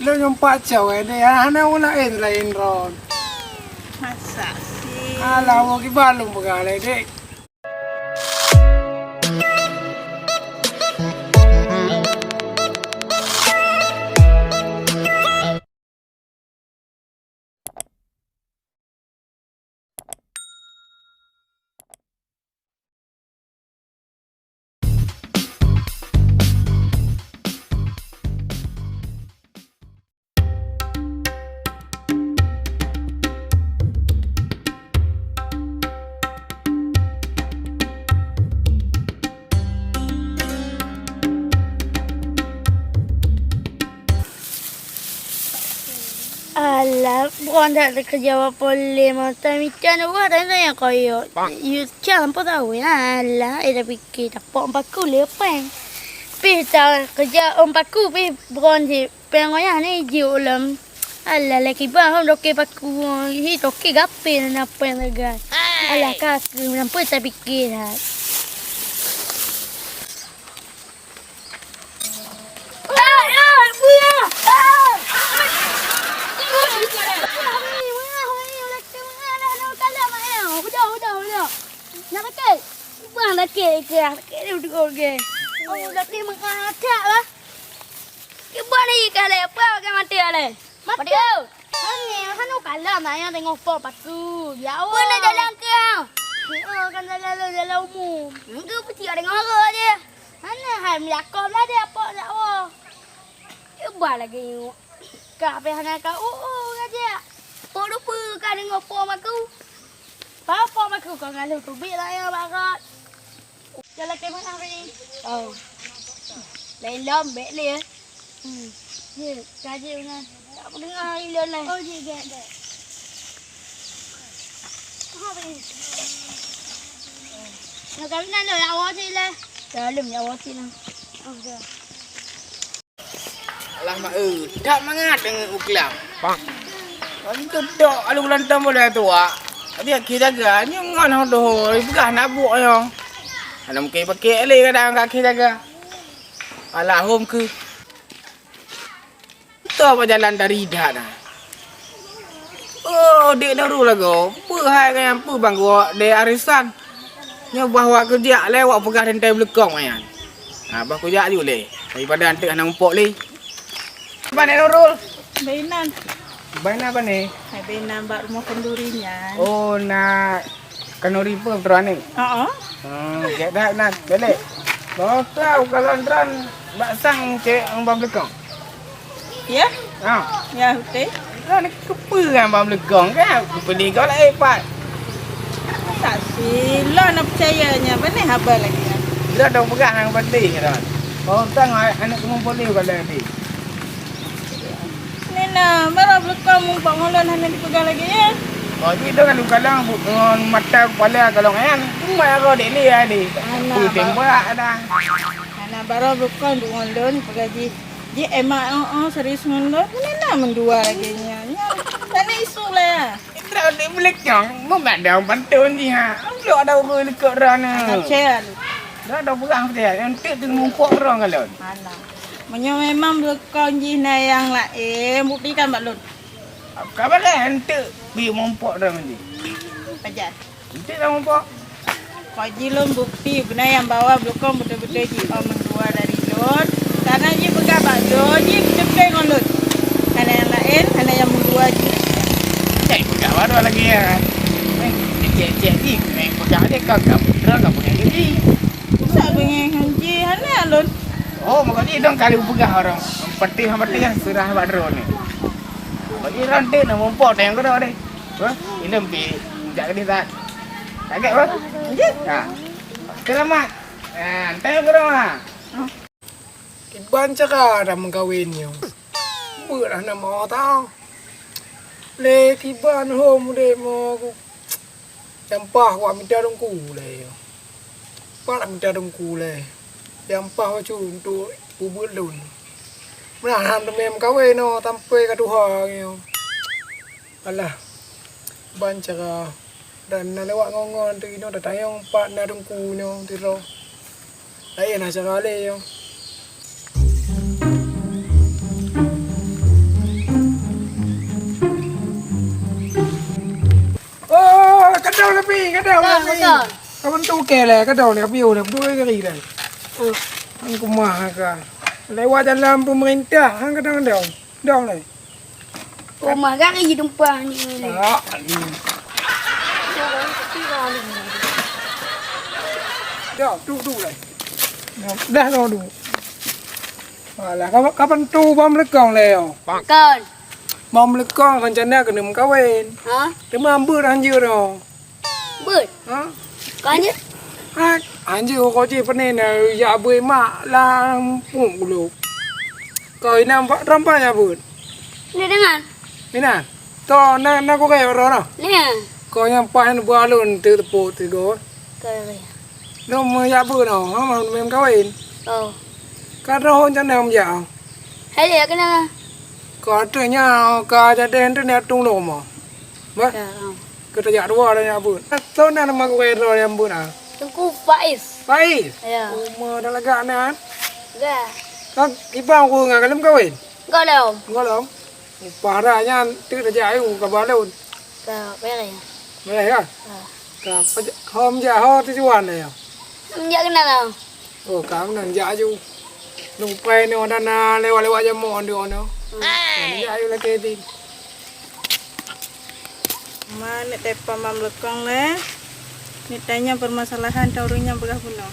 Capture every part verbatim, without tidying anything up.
Lôn nyoe pat cawai deh, hana ureueng laén selain droen. Masa sih? Alah, woe kiban lôn peugah lé, Dek. Alah, bukan that keujaweueb polé mata mita na buah dan saya koyok. Yu cang po tahu ya. Alah, eh tapi kita pok paku le peng. Pih ta kerja om paku pih bukan si peng wayah ni jiu lem. Alah, lagi bah om doke paku. Hi doke gape na peng lagi. Alah, kaki nampak saya fikir hat. Mati. Mati. Hana, hana kalon ayah tengok pok paku. Ya Allah. Pernah jalan ke? Heeh, kan jalan, jalan umum. Enggak pasti ada ngoro je. Hana hai melakoh lah dia pok dak wo. Cuba lagi nyuk. Ka habis hana ka uu raja. Pok lupa ka tengok pok paku. Pok paku kau ngaloh tubik lah ya barat. Jalan ke mana ni? Oh. Lain lom bek le. Hmm. Ye, kaji dengan. Tak mendengar hari lon lai. Oh, ye, gek, gek. Nak kawin dah lah, awak sih lah. Dalam ya awak sih lah. Oh, dah. Alah mak eh, tak mangat dengan uklam. Bang. Bagi tu dok alu bulan tamu dah tua. Tapi akhir jaga nyu ngon ho doh, peugah nabuk nyo. Ana mungkin pakai le kadang akhir jaga. Alahum ke. Entah apa jalan dari dah dah. Oh, dek Nurul lagoe. Peue hai kayang peue bang geuwak dek arisan? Nyoe bah wak keujak lé wak peugah teuntèe beuleukong nyan. Ha, bah kujak ju lé. Daripada anteuk hana muphok lé. Bang Nurul. Bainan. Bainan apa ni? Hai bainan bak rumoh kenduri nyan. Oh, nak Kanuri pun keturunan ni? Haa. Hmm, gét that nan. Belek. Bang Oka ukalon tron bak sang cek ngon bang belekong. Ya? Ha. Ya, betul. Lah ni kepeue ngon bang belekong kan? Kepeue ni kau lah eh pat. Saksi, lôn na peucaya nyan. Beuneh haba lagèe nyan. Lôn dong peugah nang pasti kan. Bang Oka ngon aneuk keumun boleh kalau nanti. Nina, meurunoe beuleukoe muphok ngon lôn hana jipeugah lagèe nyan. Oh, jih dong ka lôn kalon ngon mata keupala kalon nyan. Cuma ya kau dek lé ya deh. Hana, Putih ba- berak dah. Hana, baroe beuleukoe duek ngon lôn peugah jih. Jih Emma, oh, oh, serius ngon lôn. Nina meudua lagèe nyan. Nyan, hana isu lah. Indra dek beuleukoe, mumat dong pantôn jih ha. Ulok ada ureueng dekat rana. Hana cel. Dah dong peugah dia, yang tek tu muphok rong kalon. Hana. Meunyoe memang beuleukoe jih na nyang laén, buktikan bak lôn. Ka balèe enteuk bi muphok droe ngon jih. Pajan. Enteuk dah muphok. Kok jih lôn bukti beuna nyang bahwa beuleukoe beutôi-beutôi jih oh meudua dari lôn. Karena jih peugah bak lôn, jih beutôi-beutôi ngon lôn. Hana nyang laén, hana nyang meudua jih. Cai peugah baru lagi ya. Eh, cek-cek jih, eh, peugah dia kau, kau putra, kau peugah diri. Usah beungéh ngon jih, hana lôn. Oh, meuka jih dong kali peugah orang. Peti sama dia serah bak droe ni. Bagi rantik na muphok tayang keudroe deh. Hah? Ilem pi jak ke desa. Kaget apa? Jih. Ha. Selamat. Ha, tayang keudroe ha. Kiban cara dah meukawen nyoe. Beulah nama tau. Lé kiban hom deh mo. Nyampah wak mita teungku lé. Pat mita teungku lé. Nyampah bacut untuk peubuet lôn. Meunan han teumé meukawen nyoe sampoe ka tuha nyoe. Alah. Ban cara dan na lewat ngon-ngon tu inoe tatanyong pat na teungku nyoe tiro. Laén acara lé nyoe. Ka. Ka bantu keu lé, ka dong lé, piôh lé, dua kali lé. Hmm. Hang keumah ka. Lewat jalan pemerintah, hang ka dong-dong. Dong lé. Rumah gari tumpah ni lé. Ah, ni. Dah, tu, tu lé. Dah, dah, tu. Alah, ka, ka bantu bang meulekong lé, yo. Kon. Bang meulekong rencana keuneuk meukawen. Ha? Teuma beuet hanjeuet, yo. Beuet? Ha? Kon jeuet? Ha, hanjeuet uroe jih peureulèe na jak beuet mak lam punggung. Kau inan bak rampai ya beuet? Ni dengan. Inan. To na, na ku kaya ro na. Ni. Kau nyang paih buah lôn teu tepuk tigo. Kaya. Lôn meujak beuet no, ha, mau meukawen. Oh. Ka roh rencana meujak. Hai, ya, kenapa? Kau tu nya, ka jadi internet tung lom. Bah? Ya, oh. Keu tajak dua dah nyan beuet. Soe nan nama gurèe droe nyang beuet na? Teungku Faiz. Faiz? Ya. Uma dah lagak nan? Dah. Kan kiban ureueng ngon lôn kawin? Gohlom. Gohlom. Upah dah nyan teuk tajak ayue ka balon. Ka bereh. Bereh kan? Ha. Ka pej-, hom jak ho tujuan dah ya. Hom jak keunan lah. Oh, ka meunan jak aju. Lumpah nyoe dana lewat-lewat jamoe nyoe. Hmm. Nah, jak aju lakèe deh. Ma neuk teupeu mam leukong lé. Neuk tanyong peumasalahan teuh ureueng nyang peugah bunoe.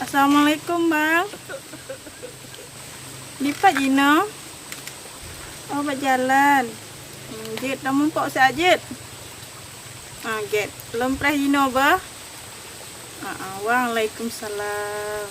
Assalamualaikum, Bang. Dipat jinoe? Oh, bak jalan. Hmm, jeuet, tamuphok siat jeuet. Ah, gèt. Lôn preh jinoe bah. Ah, ah, waalaikumsalam.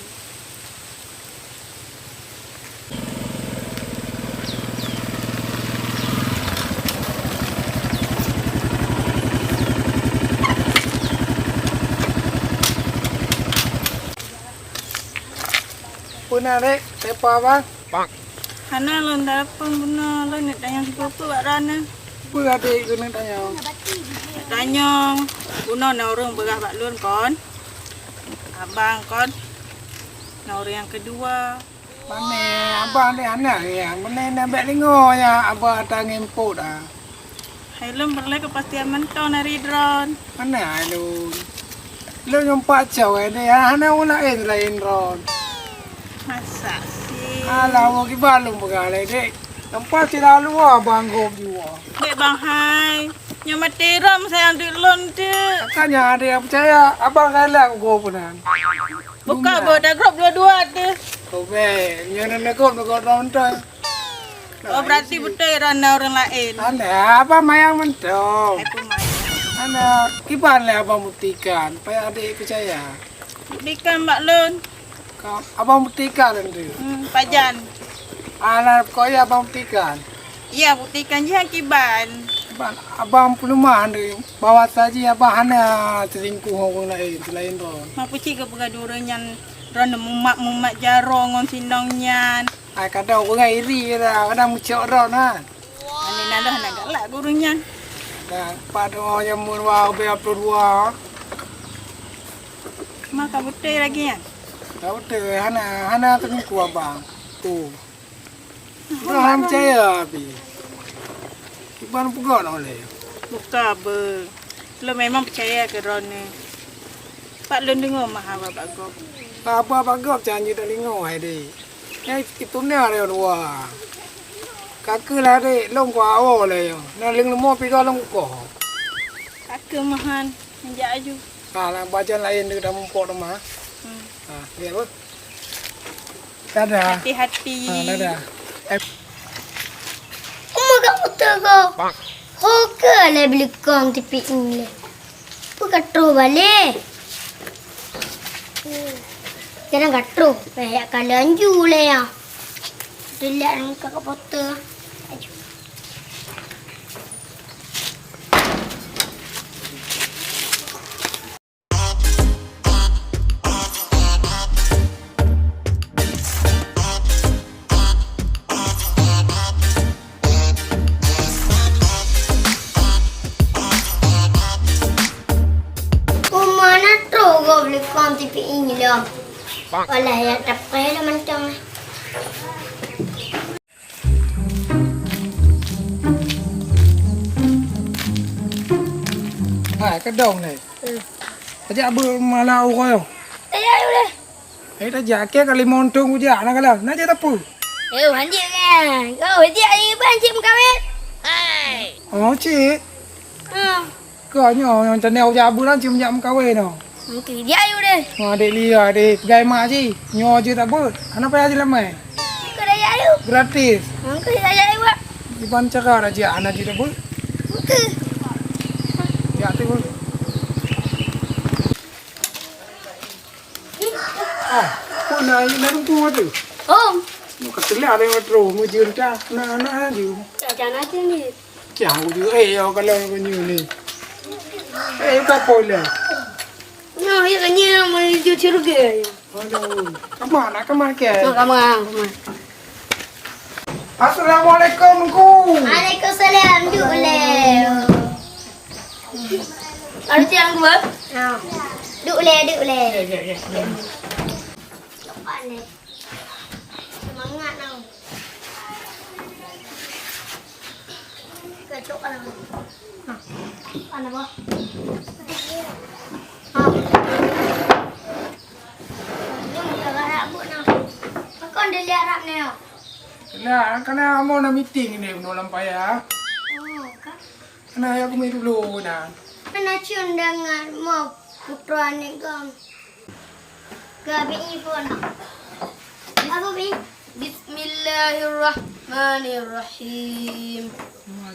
Peue na, Dek? Teupeu, Bang? Hana lôn telepon bunoe, lôn neuk tanyong sipeue-peue bak droeneuh. Peue até keuneuk tanyong? Neuk tanyong, bunoe na ureueng peugah bak lôn kon, abang kon na ureueng nyang keudua. Pane abang deh hana ya, meunan na bèk deungoe ya abang ata ngimpôt ah. Hai lôn peureulèe keupastian mantong dari droen. Mana hai lôn? Lôn nyang pat cawai deh, hana ureueng laén selain droen. Masa sih? Alah, ureueng kiban lôn peugah lé deh. Nyang pat selalu abang gob jua. Dek bang hai. Nyoe maté ram sayang duit lôn tu. Katanya ada yang percaya, abang galak gob peunan. Buka beuh, dah grob dua-dua tu. Kobek, nyoe na negop, negop droen tu. Oh, berarti beutôi droen na ureueng laén. Alah, abang mayang mantong. Aku mayang. Alah, kiban lé abang buktikan, supaya adik percaya. Buktikan bak lôn. Ka, abang buktikan lôn tu. Hmm, pajan. Alah, kok ya abang buktikan? Ya, buktikan jih kiban. Abang, abang peuleumah tu, bahwa saji abang hana selingkuh ngon ureueng laén selain droen. Ma peucit keu peugah ureueng nyan droen mumat-mumat jaroe ngon sinong nyan. Ai, kadang ureueng iri dah, kadang meucok droen nah. Aneuk nyan dah hana galak guru nyan. Dah, pat dua jameun dua, ubé ploh dua. Ma ka beutôi lagi nyan? Ka beutôi, hana, hana teungku abang. Tu. Dah hana percaya, Abi. Kiban peugah oleh. Buka be. Lôn memang percaya keu droeneuh. Pat lôn deungoe mah haba bak gob. Haba bak gob janji tadeungoe hai deh. Nyan itu na lé dua. Ka keuh lah deh, lôn kuawoe lé nyoe. Na leueng leumo piga lôn kukoh. Ka keuh meuhan, jak aju. Ha, lam bajan laén deh dah muphok teuma. Hmm. Ha, lihat beuh. Dadah. Hati-hati. Ha, dadah. Eh. Uma ka puta ko. Ho ke le belikong tipi ni le. Pu ka troh balik. Jangan ka troh. Payah ka lanju le ya. Dilek nang ka puta. Aju. Uma na troh gob likong tipi inyi lom. Walah ya tapé lah mantong. Keudong lé. Eh. Tajak beuet malam uroe. Tajak yue lé. Eh, tajak, keu kali montong ujak na kalon. Na jeuet teupeu. Eh, hanjeuet kan. Oh, hanjeuet, ai ban cit meukawen. Oh, cit. Ha. Kau nyoe nyang teunak ujak beuet nyan cit meujak meukawen nyoe. Mungkin dia ayu deh. Wah, dek Lia deh, peugah mak cit. Nyoe jeuet tabeuet. Hana payah jilamai. Mungkin dia ayu. Gratis. Mungkin dia ayu, Pak. Iban cara aja hana jeuet tabeuet. Mungkin. Ya, tu. Ah, mana ayu na rumput tu? Oh. Muka selak lewat roh, mujur dah. Nah, nah, aja. Jangan aja ni. Cang uju, eh, yo kalau nyoe ni. Eh, ka pola. Nyoe, ya kan, nyoe menuju syurga, ya. Aduh, kama nak kama ke? Nyoe, kama, kama. Assalamualaikum, Teungku. Waalaikumsalam, duduk le. Ada yang dua? Ha. Duduk le, duduk le. Ya, ya, ya, ya. Lepas le. Semangat tau. Kacok kan. Ha. Mana, Bah? Ha. Jom, jaga rambut nah. Pakon dia lihat rap ni, oh? Nah, karena mau na meeting ni, belum lampai ya. Oh, kan? Nah, aku main dulu nah. Mana cium dengan mau putra ni, Gam? Ka, Bi, i phôn. Apa, Bi? Bismillahirrahmanirrahim.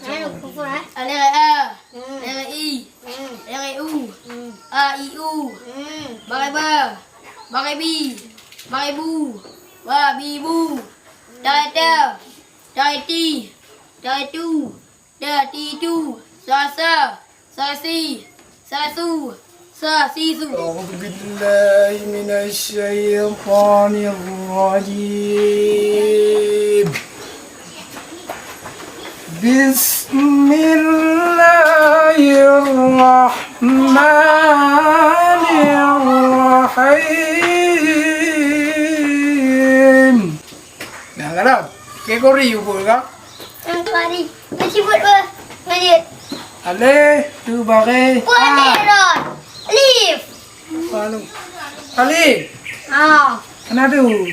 Ayo, kufur, eh? Alif, a. Hmm. Alif, i. Hmm. Alif, u. Hmm. A, i, u. Hmm. Ba, ba. Ba, bi. Ba, bu. Ba, bi, bu. Ta, ta. Ta, ti. Ta, tu. Sa, si, su. Sa, sa. Sa, si. Sa, su. Sa, si, su. أعوذ بالله من الشيطان الرجيم. بسم الله الرحمن الرحيم. Nah, kadang. Kategori apa, Kak? Kategori. Kau sebut apa? Lanjut. Alif, tu baris. Buat A. Alif. Anu. Alif. Ah. Kenapa tu?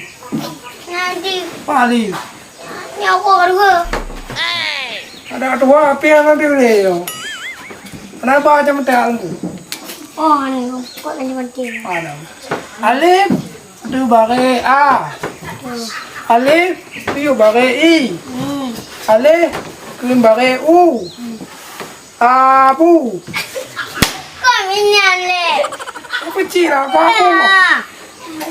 Nanti. Apa alif? Nyawa kedua. Ada dua, apa yang nanti boleh, yo? Kenapa macam tak aku? Oh, ni. Kok nanti mati? Ada. Alif. Tu baris A. Alif, tu baris I. Hmm. Alif, tu baris U. Hmm. Abu. Kau minyan le. Apa cik lah, apa, apa? Ah.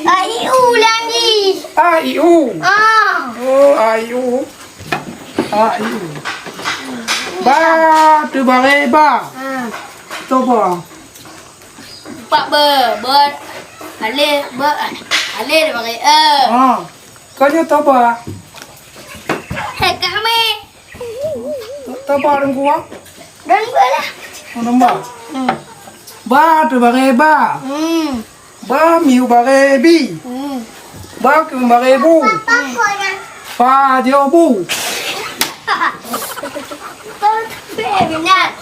A, I, U lagi. A, I, U. Ah. Oh, A, I, U. A, I, U. Ba, tu baris ba. Ah. Tu ba. Empat ba, ba, alif, ba, alif daripada a. Ha. Kau nyoe toba. Hai, kami. Toba dengkuang. Dan ba lah. Oh, toba. Hmm. Ba tu bagai ba. Hmm. Ba miu bagai bi. Hmm. Ba keu bagai bu. Papa, papa, dah. Ba jauh bu.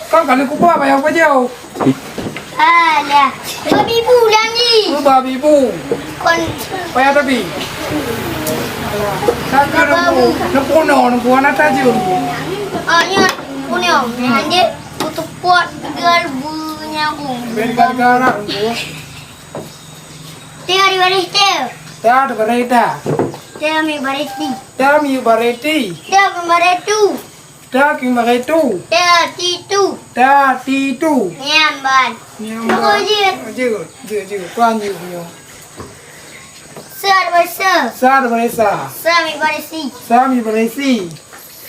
Kau kalau kuba payah apa jauh? Alah. Babi bu lagi. Babi bu. Kon. Payah tapi. Tapi nunggu, nunggu no, nunggu anak tajun. Oh, nya. Punya. Nanti kutu pot gal bunya aku. Ben gara-gara nunggu. Tiga di baris tiga. Tiga di baris tiga. Tiga mi baris tiga. Tiga mi baris tiga. Tiga mi baris tiga. Ta keumbang tu. Ta ti tu. Ta ti tu. Nyan ban. Nyan ban. Cuba jeuet. Jeuet, jeuet, jeuet. Tuan jeuet nyoe. Sa daripada sa. Sa daripada sa. Sa mi baris si. Sa mi baris si.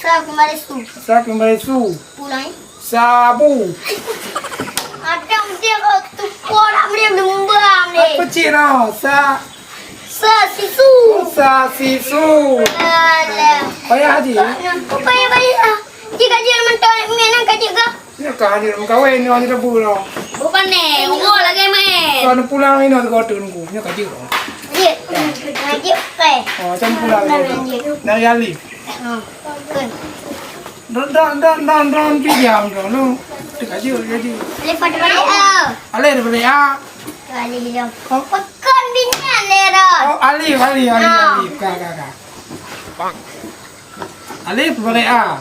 Sa keumbang su. Sa keumbang su. Pulang, eh? Sabu. Ada mesti kau tu orang boleh lembam ni. Apa cik noh? Sa Sa sisu. Sa sisu. Alah. Payah haji. Payah, payah. Jika dia mentol, minang ka jika. Nya ka haji meukawen, nya haji dah pulang. Bukan ni, umur lagi main. Kau nak pulang ini, kau tu nunggu. Nya ka jika. Jik. Jik, oke. Oh, macam pulang. Pulang, jik. Nari alif. Oh, oke. Don, don, don, don, don, pih diam, don, lu. Teuka jeuet, teuka jeuet. Alif pada balik A. Alif pada balik A. Alif diam. Oh. Pakon binyan lé, Ron? Oh, alif, alif, alif, ah, alif. Ka, ka, ka. Alif pada balik A.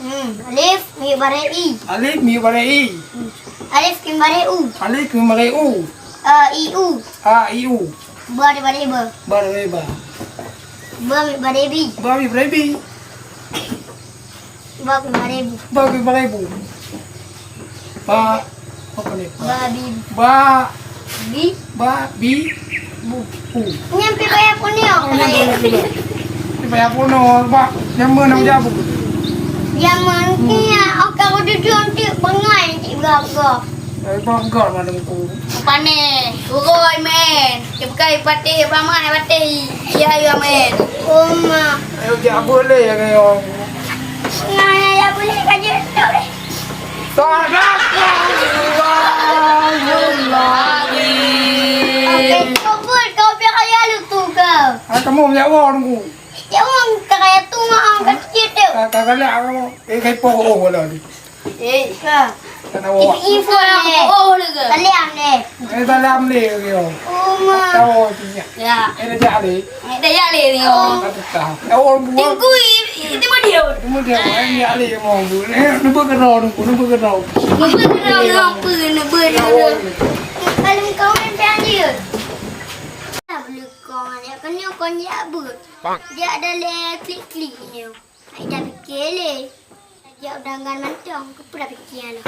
Hmm, alif, miyueb baré I. Alif, miyueb baré I. Hmm. Alif, kheun baré U. Alif, kheun baré U. A, I, U. A, I, U. Ba, di baré ba. Ba, di baré ba. Ba, miyueb baré bi. Ba, miyueb baré bi. Ba, kheun baré bu. Ba, kheun baré bu. Ba, apa ni? Ba, bi. Ba. Bi. Ba, bi. Bu. U. Nyan pih payah punyoe. Oh, nyan payah punyoe. Nyan payah punyoe, Pak. Nyan meunan jabu. Nyan meunan, oh, ka dudoe nanti bangai nanti gagah. Eh, bangga malam ku. Pane, uroi men. Dia bukan patéh, dia paman, dia patéh. Iya, iya men. Oma. Ayo, jak boleh ya, kayo. Nah, ya, ya, boleh, kaje. Sadaqallahul azim. Oke, kumpul, kau biar kaya lu tu, kau. Ah, kamu punya uang, nunggu. Ya, uang, kaya tu, mah, kecil tu. Kagak, kamu. Eh, kayak poh, oh, wala ni. Eh, ka. Kan awak. Info yang, eh, oh, lega. Salam deh. Eh, salam deh, yo. Oma. Tahu tu ya. Ya. Eh, dah jak deh. Eh, dah jak deh ni, oh. Tak tahu. Tahu buat. Tingkui, itu mah dia. Itu mah dia. Eh, jak deh, mau bu. Eh, nampak ke roh, nampak ke roh. Nampak ke roh, nampak, nampak ke roh. Kalau kau main dia. Belum kau, ya, kan, ya, kau ni abut. Dia ada le klik-klik ni. Ai dah pike lé. Jak undangan mantong, keupeue dah pike lé.